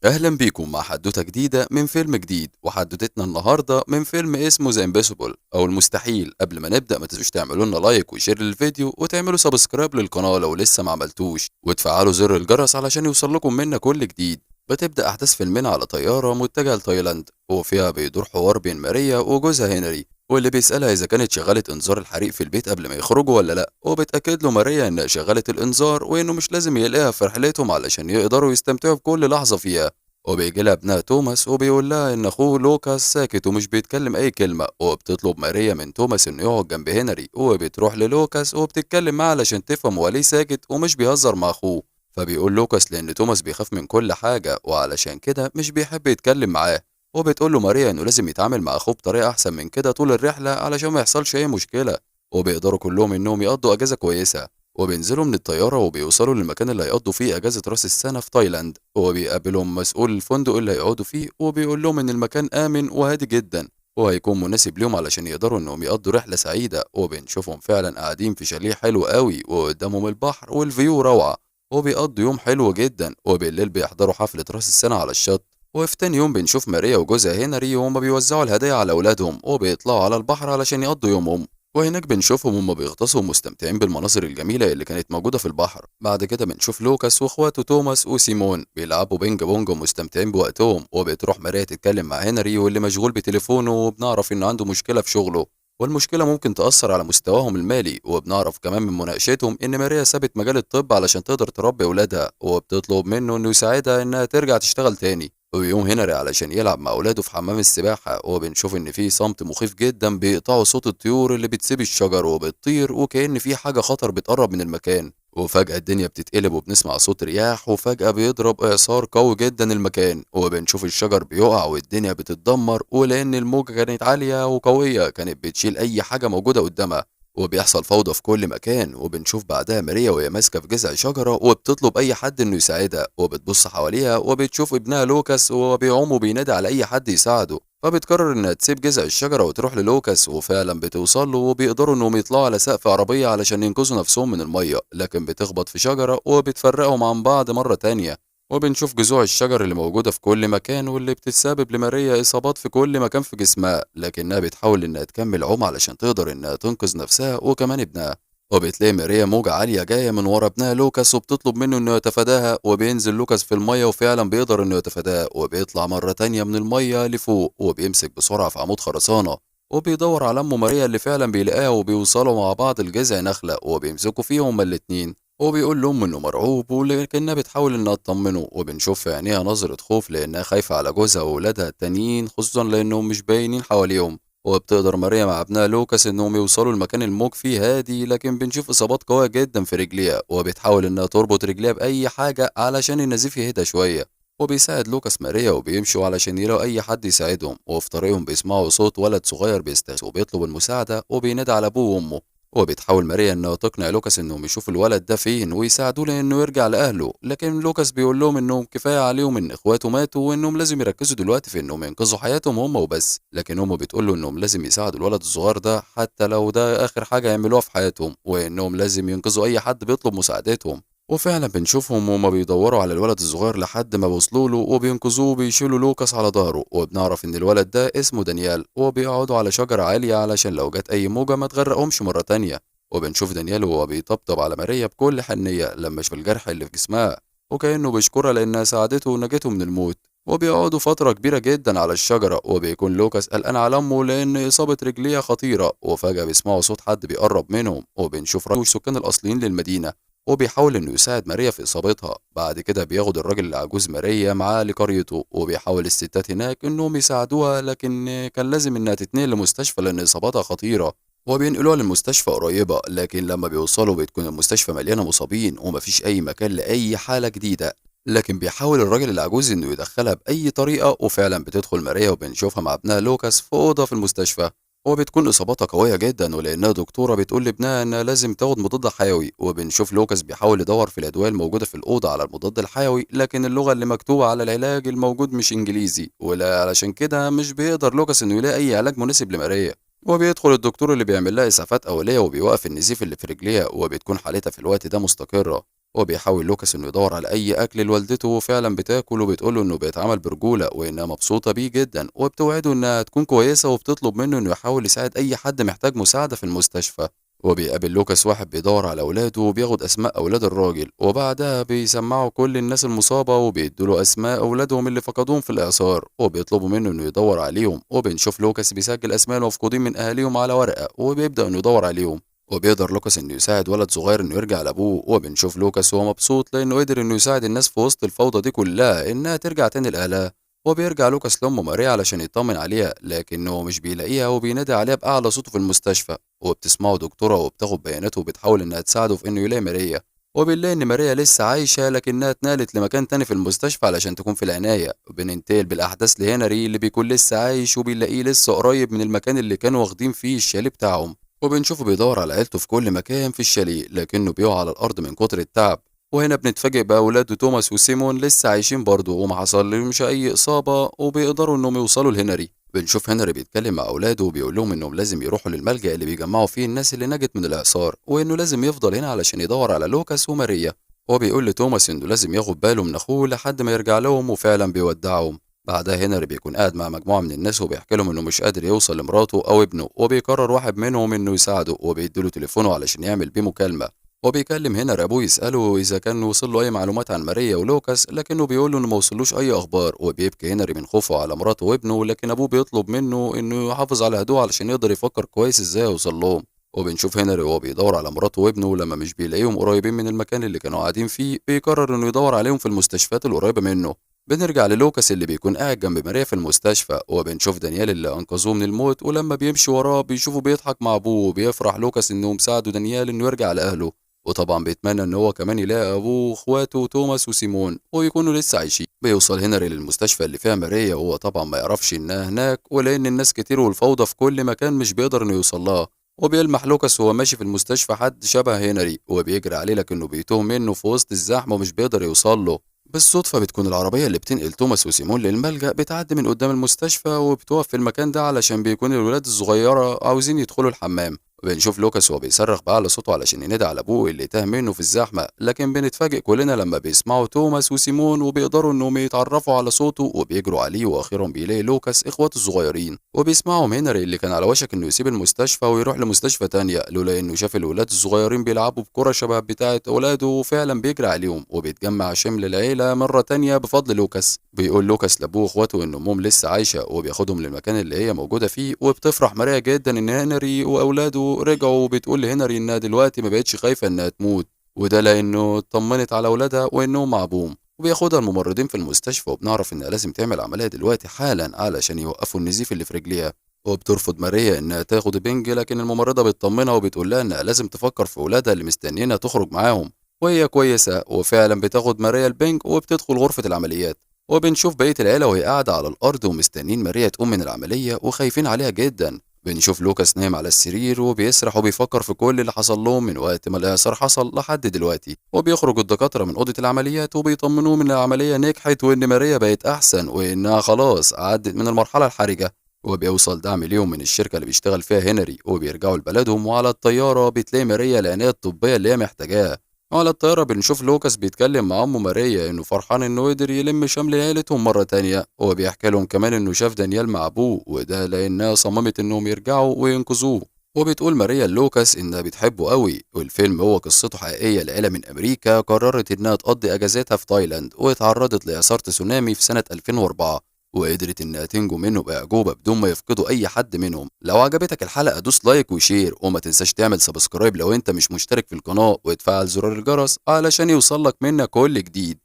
اهلا بيكم مع حدوتة جديدة من فيلم جديد، وحدوتتنا النهارده من فيلم اسمه The Impossible او المستحيل. قبل ما نبدا ما تنسوش تعملوا لنا like و share للفيديو وتعملوا subscribe للقناة لو لسه ما عملتوش، وتفعلوا زر الجرس علشان يوصل لكم منا كل جديد. بتبدا احداث فيلمنا على طيارة متجهة لتايلاند، وفيها بيدور حوار بين ماريا وجوزها هنري، واللي بيسألها إذا كانت شغلت إنذار الحريق في البيت قبل ما يخرجوا ولا لأ. وبتأكد له ماريا إنها شغلت الإنذار وإنه مش لازم يلاقيها في رحلتهم علشان يقدروا يستمتعوا بكل لحظة فيها. وبيجي لها ابنها توماس وبيقول لها إن أخوه لوكاس ساكت ومش بيتكلم أي كلمة. وبتطلب ماريا من توماس إنه يقعد جنب هنري، وبتروح للوكاس وبتتكلم معاه علشان تفهم هو ليه ساكت ومش بيهزر مع أخوه. فبيقول لوكاس لأن توماس بيخاف من كل حاجة وعلشان كده مش بيحب يتكلم معاه. وبتقول له ماريا انه لازم يتعامل مع اخوه بطريقة احسن من كده طول الرحلة علشان ما يحصلش اي مشكلة، وبيقدروا كلهم انهم يقضوا اجازه كويسة. وبينزلوا من الطيارة وبيوصلوا للمكان اللي هيقضوا فيه اجازه راس السنة في تايلاند، وبيقابلهم مسؤول الفندق اللي هيقعدوا فيه وبيقول لهم ان المكان امن وهادي جدا وهيكون مناسب ليهم علشان يقدروا انهم يقضوا رحله سعيدة. وبنشوفهم فعلا قاعدين في شاليه حلو قوي وقدامهم البحر وال view روعه، وبيقضوا يوم حلو جدا. وبالليل بيحضروا حفلة راس السنة على الشط. وفي تاني يوم بنشوف ماريا وجوزها هنري وهما بيوزعوا الهدايا على أولادهم وبيطلعوا على البحر علشان يقضوا يومهم. وهناك بنشوفهم هما بيغطسوا ومستمتعين بالمناظر الجميلة اللي كانت موجودة في البحر. بعد كده بنشوف لوكاس واخواته توماس وسيمون بيلعبوا بينج بونج ومستمتعين بوقتهم. وبتروح ماريا تتكلم مع هنري واللي مشغول بتليفونه، وبنعرف إنه عنده مشكلة في شغله والمشكلة ممكن تأثر على مستواهم المالي. وبنعرف كمان من مناقشتهم إن ماريا سابت مجال الطب علشان تقدر تربي أولادها، وبتطلب منه إنه يساعدها إنها ترجع تشتغل تاني. وبيقوم هنري علشان يلعب مع أولاده في حمام السباحة، وبنشوف إن في صمت مخيف جدا بيقطعوا صوت الطيور اللي بتسيب الشجر وبتطير وكأن في حاجة خطر بتقرب من المكان. وفجأة الدنيا بتتقلب وبنسمع صوت رياح، وفجأة بيضرب إعصار قوي جدا المكان، وبنشوف الشجر بيقع والدنيا بتتدمر. ولأن الموجة كانت عالية وقوية كانت بتشيل أي حاجة موجودة قدامها، وبيحصل فوضى في كل مكان. وبنشوف بعدها ماريا وهي ماسكة في جذع شجرة وبتطلب أي حد إنه يساعدها، وبتبص حواليها وبتشوف ابنها لوكاس وهو بيعوم وبينادي على أي حد يساعده. فبتقرر إنها تسيب جذع الشجرة وتروح للوكاس، وفعلا بتوصل له وبيقدروا إنهم يطلعوا على سقف عربية علشان ينقذوا نفسهم من المية، لكن بتخبط في شجرة وبتفرقهم عن بعض مرة تانية. وبنشوف جذوع الشجر اللي موجودة في كل مكان واللي بتتسبب لماريا إصابات في كل مكان في جسمها، لكنها بتحاول إنها تكمل عوم علشان تقدر إنها تنقذ نفسها وكمان ابنها. وبتلاقي ماريا موجة عالية جاية من ورا ابنها لوكاس وبتطلب منه إنه يتفاداها، وبينزل لوكاس في المية وفعلا بيقدر إنه يتفاداها، وبيطلع مرة تانية من المية لفوق وبيمسك بسرعة في عمود خرسانة، وبيدور على أمه ماريا اللي فعلا بيلاقيها، وبيوصلوا مع بعض لجذع نخلة وبيمسكوا فيهم هما الاتنين. وبيقول لأمه إنه مرعوب، ولكنها بتحاول إنها تطمنه، وبنشوف في عينيها نظرة خوف لأنها خايفة على جوزها وولادها التانيين، خصوصا لأنهم مش باينين حواليهم. وبتقدر ماريا مع ابنها لوكاس إنهم يوصلوا لمكان الموج فيه هادي، لكن بنشوف إصابات قوية جدا في رجليها، وبتحاول إنها تربط رجليها بأي حاجة علشان النزيف يهدى شوية. وبيساعد لوكاس ماريا وبيمشوا علشان يلاقوا أي حد يساعدهم. وفي طريقهم بيسمعوا صوت ولد صغير بيستغيث وبيطلب المساعدة وبينادي على أبوه وأمه. وبتحاول ماريا انها تقنع لوكاس انهم يشوفوا الولد ده فين ويساعدوه لانه يرجع لاهله، لكن لوكاس بيقول لهم انهم كفاية عليهم ان اخواته ماتوا وانهم لازم يركزوا دلوقتي في انهم ينقذوا حياتهم هم وبس. لكن امه بتقول له انهم لازم يساعدوا الولد الصغير ده حتى لو ده اخر حاجة يعملوها في حياتهم، وانهم لازم ينقذوا اي حد بيطلب مساعدتهم. وفعلا بنشوفهم وهما بيدوروا على الولد الصغير لحد ما بيوصلوا له وبينقذوه وبيشيلوا لوكاس على ظهره. وبنعرف ان الولد ده اسمه دانيال، وبيقعدوا على شجرة عالية علشان لو جت اي موجة ما تغرقهمش مرة تانية. وبنشوف دانيال وهو بيطبطب على ماريا بكل حنية لما شاف الجرح اللي في جسمها، وكأنه بيشكرها لأنها ساعدته ونجته من الموت. وبيقعدوا فترة كبيرة جدا على الشجرة، وبيكون لوكاس قلقان على أمه لأن إصابة رجليها خطيرة. وفجأة بيسمعوا صوت حد بيقرب منهم، وبنشوف رجل السكان الأصليين للمدينة وبيحاول انه يساعد ماريا في اصابتها. بعد كده بياخد الراجل العجوز ماريا معاه لقريته، وبيحاول الستات هناك انهم يساعدوها، لكن كان لازم انها تتنقل لمستشفى لان اصابتها خطيرة. وبينقلوها للمستشفى قريبه، لكن لما بيوصلوا بتكون المستشفى مليانة مصابين ومفيش اي مكان لاي حاله جديدة. لكن بيحاول الراجل العجوز انه يدخلها باي طريقه، وفعلا بتدخل ماريا وبنشوفها مع ابنها لوكاس في اوضة في المستشفى. وبتكون اصابتها قوية جدا، ولانها دكتورة بتقول لابنها انها لازم تاخد مضاد حيوي. وبنشوف لوكاس بيحاول يدور في الادوية الموجودة في الاوضة على المضاد الحيوي، لكن اللغة اللي مكتوبة على العلاج الموجود مش انجليزي، ولا علشان كده مش بيقدر لوكاس انه يلاقي اي علاج مناسب لماريا. وبيدخل الدكتور اللي بيعمل لها اسعافات اوليه وبيوقف النزيف اللي في رجليها، وبتكون حالتها في الوقت ده مستقره. وبيحاول لوكاس انه يدور على اي اكل لوالدته، وفعلا بتاكل وبتقوله انه بيتعامل برجوله وانها مبسوطة بيه جدا، وبتوعده انها تكون كويسة، وبتطلب منه انه يحاول يساعد اي حد محتاج مساعدة في المستشفى. وبيقابل لوكاس واحد بيدور على اولاده وبياخد اسماء اولاد الراجل، وبعدها بيسمعوا كل الناس المصابة وبيدوا اسماء اولادهم اللي فقدوهم في الاعصار، وبيطلبوا منه انه يدور عليهم. وبنشوف لوكاس بيسجل اسماء المفقودين من اهاليهم على ورقة وبيبدا انه يدور عليهم. وبيقدر لوكاس انه يساعد ولد صغير انه يرجع لابوه، وبنشوف لوكاس وهو مبسوط لانه قدر انه يساعد الناس في وسط الفوضى دي كلها انها ترجع تاني لاهلها. وبيرجع لوكاس لأمه ماريا علشان يطمن عليها، لكنه مش بيلاقيها وبينادي عليها بأعلى صوته في المستشفى، وبتسمعه دكتورة وبتاخد بياناته وبتحاول إنها تساعده في إنه يلاقي ماريا. وبنلاقي إن ماريا لسه عايشة لكنها اتنقلت لمكان تاني في المستشفى علشان تكون في العناية. وبننتقل بالأحداث لهنري اللي بيكون لسه عايش، وبنلاقيه لسه قريب من المكان اللي كانوا واخدين فيه الشاليه بتاعهم، وبنشوفه بيدور على عيلته في كل مكان في الشاليه، لكنه بيقع على الأرض من كتر التعب. وهنا بنتفاجئ بأولاده توماس وسيمون لسه عايشين برضه وما حصل لهمش أي إصابة، وبيقدروا إنهم يوصلوا لهنري. بنشوف هنري بيتكلم مع أولاده وبيقول لهم إنهم لازم يروحوا للملجأ اللي بيجمعوا فيه الناس اللي نجت من الإعصار، وإنه لازم يفضل هنا علشان يدور على لوكاس وماريا. وبيقول لتوماس إنه لازم ياخد باله من أخوه لحد ما يرجع لهم، وفعلا بيودعهم. بعدها هنري بيكون قاعد مع مجموعة من الناس وبيحكي لهم إنه مش قادر يوصل لمراته أو ابنه، وبيقرر واحد منهم إنه يساعده وبيديله تليفونه علشان يعمل بيه مكالمة. وبيكلم هنري أبوه يسأله إذا كان وصل له أي معلومات عن ماريا ولوكاس، لكنه بيقول له إنه ما وصلوش أي أخبار. وبيبكي هنري من خوفه على مراته وابنه، لكن أبوه بيطلب منه إنه يحافظ على هدوءه علشان يقدر يفكر كويس إزاي يوصل لهم. وبنشوف هنري وهو بيدور على مراته وابنه لما مش بيلاقيهم قريبين من المكان اللي كانوا قاعدين فيه، بيقرر إنه يدور عليهم في المستشفيات القريبة منه. بنرجع للوكاس اللي بيكون قاعد جنب ماريا في المستشفى، وبنشوف دانيال اللي انقذوه من الموت، ولما بيمشي وراه بيشوفه بيضحك مع ابوه، وبيفرح لوكاس انه مساعدة دانيال انه يرجع لاهله، وطبعا بيتمنى ان هو كمان يلاقي ابوه واخواته توماس وسيمون ويكونوا لسه عايشين. بيوصل هنري للمستشفى اللي فيها ماريا، وهو طبعا ما يعرفش انها هناك، ولان الناس كتير والفوضى في كل مكان مش بيقدر انه يوصل لها. وبيلمح لوكاس وهو ماشي في المستشفى حد شبه هنري، وبيجري عليه لكنه بيتوه منه في وسط الزحمة ومش بيقدر يوصل له. بالصدفة بتكون العربية اللي بتنقل توماس وسيمون للملجأ بتعدي من قدام المستشفى وبتقف في المكان ده علشان بيكون الولاد الصغيرة عاوزين يدخلوا الحمام. بنشوف لوكاس وهو بيصرخ بأعلى صوته علشان ينادي على أبوه اللي تاه منه في الزحمة، لكن بنتفاجئ كلنا لما بيسمعوا توماس وسيمون وبيقدروا إنهم يتعرفوا على صوته وبيجروا عليه. وأخيرا بيلاقي لوكاس إخواته الصغيرين، وبيسمعهم هنري اللي كان على وشك إنه يسيب المستشفى ويروح لمستشفى تانية لولا إنه شاف الولاد الصغيرين بيلعبوا بكرة شبه بتاعة أولاده، وفعلا بيجري عليهم. وبيتجمع شمل العيلة مرة تانية بفضل لوكاس. بيقول لوكاس لأبوه وإخواته إن أمهم لسه عايشة، وبياخدهم للمكان اللي هي موجودة فيه. وبتفرح ماريا جدا إن هنري وأولاده رجعوا، وبتقول لهنري انها دلوقتي ما بقتش خايفة انها تموت، وده لانه اطمنت على اولادها وانهم مع ابوهم. وبياخدها الممرضين في المستشفى، وبنعرف انها لازم تعمل عملية دلوقتي حالا علشان يوقفوا النزيف اللي في رجليها. وبترفض ماريا انها تاخد بنج، لكن الممرضة بتطمنها وبتقول لها انها لازم تفكر في اولادها اللي مستنيينها تخرج معاهم، وهي كويسة. وفعلا بتاخد ماريا البنج وبتدخل غرفة العمليات. وبنشوف بقية العيلة وهي قاعدة على الارض ومستنين ماريا تقوم من العملية وخايفين عليها جدا. بنشوف لوكاس نايم على السرير وبيسرح وبيفكر في كل اللي حصل لهم من وقت ما الإعصار حصل لحد دلوقتي. وبيخرج الدكاترة من أوضة العمليات وبيطمنوه إن العملية نجحت وإن ماريا بقت أحسن وإنها خلاص عدت من المرحلة الحرجة. وبيوصل دعم ليهم من الشركة اللي بيشتغل فيها هنري، وبيرجعوا لبلدهم. وعلى الطيارة بتلاقي ماريا العناية الطبية اللي هي محتاجاها. وعلى الطيارة بنشوف لوكاس بيتكلم مع أمه ماريا إنه فرحان إنه قدر يلم شمل عيلتهم مرة تانية، وبيحكي لهم كمان إنه شاف دانيال مع أبوه، وده لأنها صممت إنهم يرجعوا وينقذوه. وبتقول ماريا لوكاس إنها بتحبه قوي. والفيلم هو قصته حقيقية لعيلة من أمريكا قررت إنها تقضي أجازتها في تايلاند، واتعرضت لإعصار تسونامي في سنة 2004، وقدرت انها تنجو منه باعجوبه بدون ما يفقدوا اي حد منهم. لو عجبتك الحلقة دوس like و share، وما تنساش تعمل subscribe لو انت مش مشترك في القناة، وتفعل زرار الجرس علشان يوصلك منا كل جديد.